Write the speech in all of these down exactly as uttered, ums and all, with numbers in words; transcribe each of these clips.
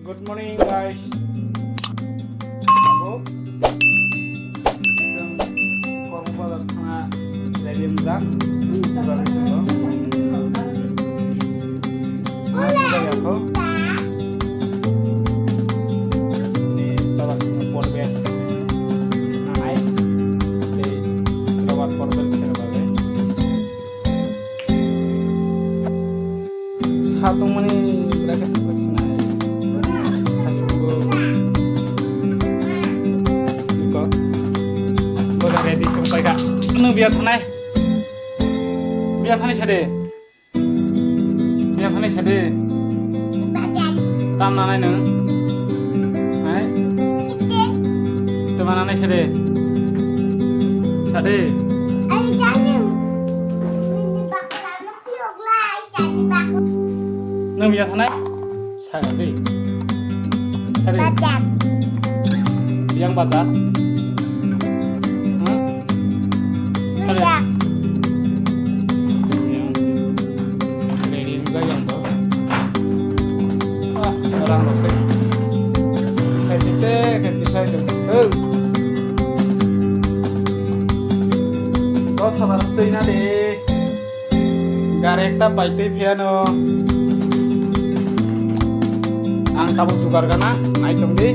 Good morning, guys. Tabuk chwng Kormo Bazar thangna ready wngjak. Ani bazar thangna power bank nanai. Tei rubber power bank khe bagwi. Sa tongmani bwrake thangjaksinai. Saichungbo. Iko. Boda ready song paika. Nwng biya thanai. Biya thanai sade. Biya thanai sade. Tam nanai nwng. Hai. Tuma nanai sade. Sade. Nwng biya thanai? Saga de. Sade. Bazar. Yang bazar. Hah? Sade. Bazar. Yang. Ready enjoy yang to. Ah, orang rosek. Kaiti te, kaiti sai tu. Oh. Dos hazar twi na de. Gari ekta paitwi phiyano. Ang tabuk jugar gana, naitong di.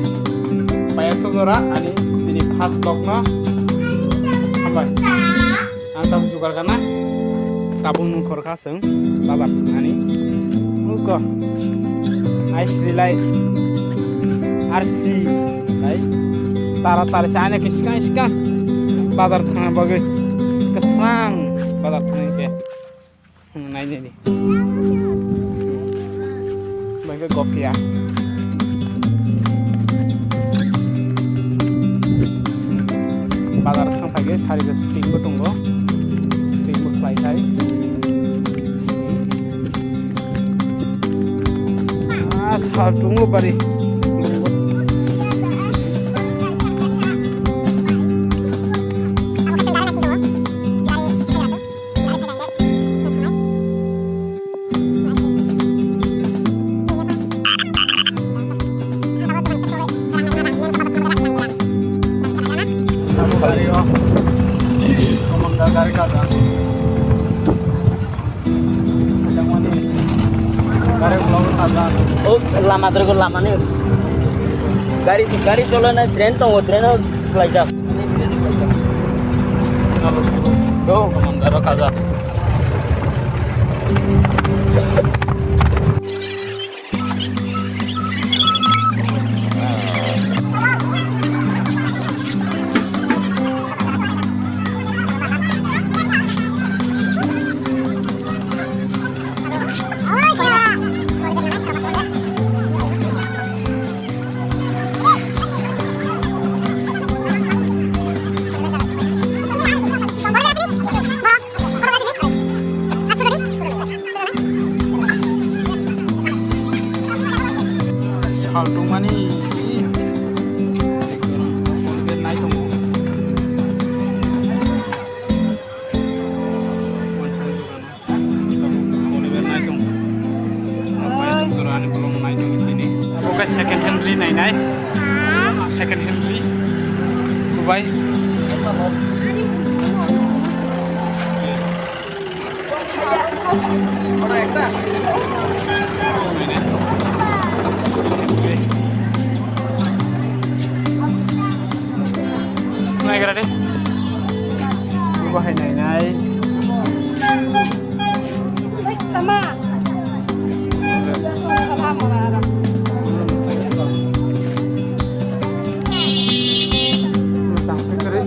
Paiyaso jora, ani tini first vlog no. Hambai. Ang tabuk jugar gana. Tabuk nung khorkha chwng bazar thangani. Nugo. Nice relay. R C. Hai. Tara tari sa ani kiskang iskang. Bazar thangna bagwi. Kwsang bazar thangna ke. Hmm, nai nai ni. Bai ke gopia. Bazar thang phai ke sari ke shooting bo tongo. Shooting bo khlai khai. Ah, sal tongo bari. Gari o. Komanda gari kaja. Gari ulo kaja. O lama dorgo lama ni. Gari, gari cholona train tongo, train o khlaijak. Do. Komanda ro kaja. Sal tongmani. Nai tongo. Oke, second hand ri nai nai. Second hand ri. Dubai. Nai gra de. Bahai nai nai. Tama. Tama mora ara. Sang se kare.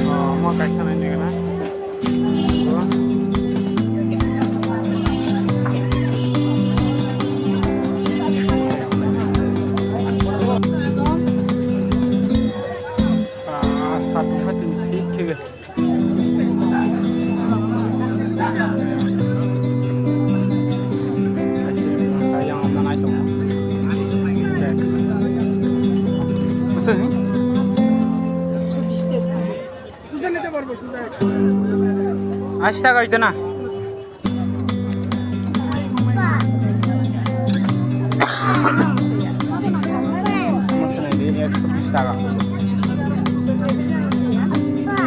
Oh, mo kaisa nai nai na. Ah, satu hati thik thik. Ashi taka oito na.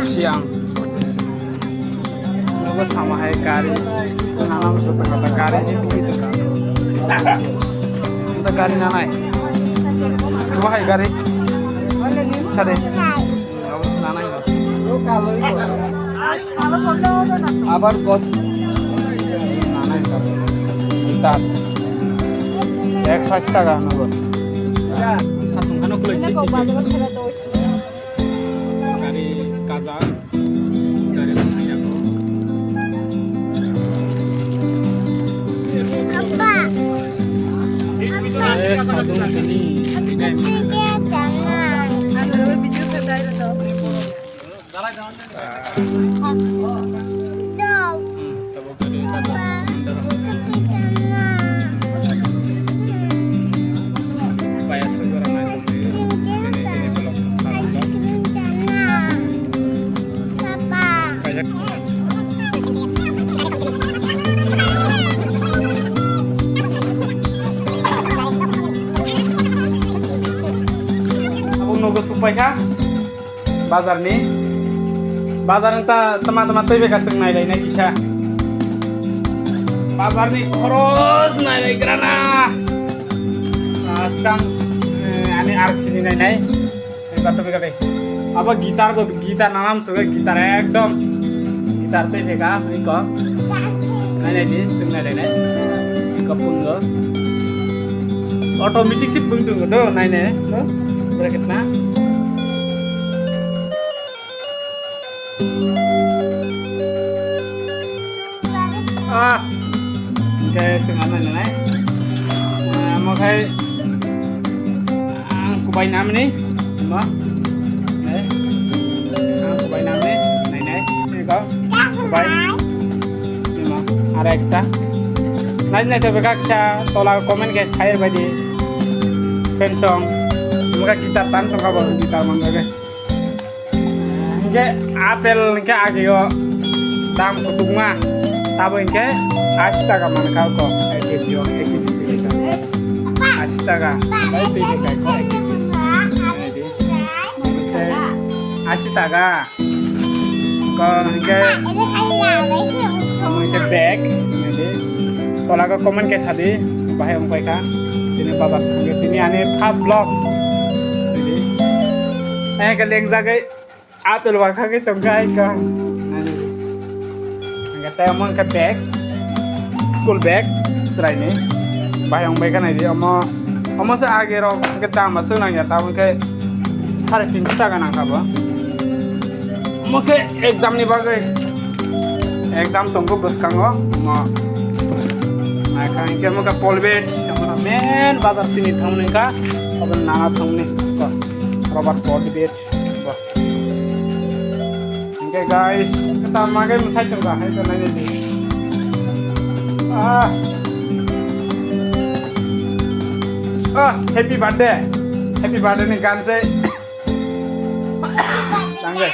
Siang. Nogo sama hai gari. Nana musu tengah gari ni tunggu tengah. Kita gari nanai. Coba hai gari. Sade. Nogo senanai. Abar kot. Nanai. Kita. Ekso ashi taka nogo. Satung khano kulai. Gari kaza, gari kaza. Eh, sadung sini. Abang nogo supai kha. Bazar ni, bazar ni ta tama tama tei beka chwng nai lai nai kisa. Bazar ni khoros nai lai grana. Ah, skang, eh, ani R C ni nai nai. Eba to beka dei. Abo guitar bo, guitar nanam suga guitar ekdom. Guitar tei beka iko. Nai nai di, chwng nai lai nai. Iko pungo. Automatic si pung tung do nai nai. No? Bracket na. Ah. Oke, sengana nai. Ah, mo khai ang kubai namni. Mo. Eh. Ang kubai namni. Nai nai. Ni ko. Kubai. Ni mo. Ara ekta. Nai nai to beka kisa tola comment ke share bai di. Friend song. Mo ka guitar tan to ka bo guitar man lage. Hingke apple hingke ageo dam kutukma, tabo hingke ashi taka mankha ko ek kg o, ek kg siri ka. Ashi taka, bai twi se kai ko ek kg. Hingke ashi taka. Ko hingke, hingke bag, hingke tola ko comment ke sadi, bahai ongpai kha. Tini bazar thangke, tini ani first vlog. Tini. Eh, ke leng jagai. Apple ba kha khe tong kha ika. Hingke tei omo hingke bag, school bag, chwraini. Bai wng bai kha naidi omo, omo se age rok hingke dam aswk nangya, tamo hingke sare tinso taka nangkha bo. Omo khe exam ni bagwi, exam tongo bwskango, omo naikha hingke omo khe Polbet, omo main bazar tini thangmani kha, obo nana thangmani kha, Robert Polbet. Oke guys, kita magai mesai tongka, hai to nai di. Ah. Ah, happy birthday. Happy birthday ni gan se. Tangge.